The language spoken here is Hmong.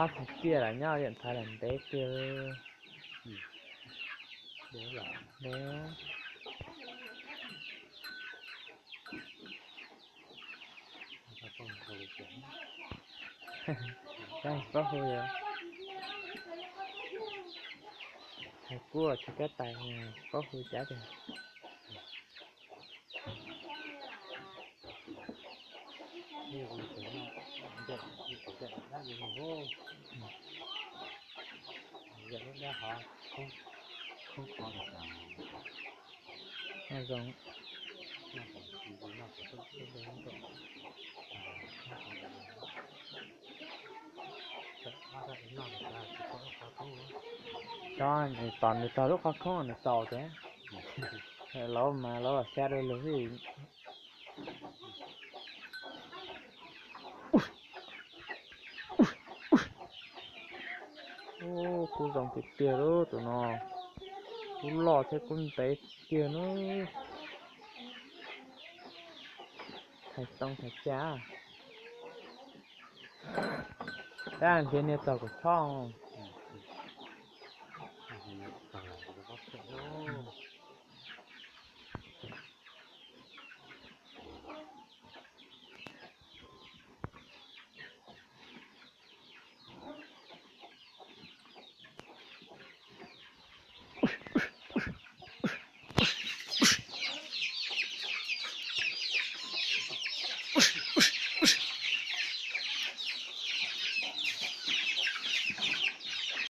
Ob tug tsiaj los nyob liam nthav los ntev tiag. Ntev. Paub hu yog hais kuv tsis kab tais, paub hu cab tiag. Zoo. Cov nws tos nws tog lub qhov khoob nws txaus tiag. Lawv mas lawv los xya dua lug xwb. Ub, kub zoo tiag tiag lauj tus no. Kub loj thiab kub ntev tiag na. Thais too thais cag. Tab nrhiav niag txaug kaum choj.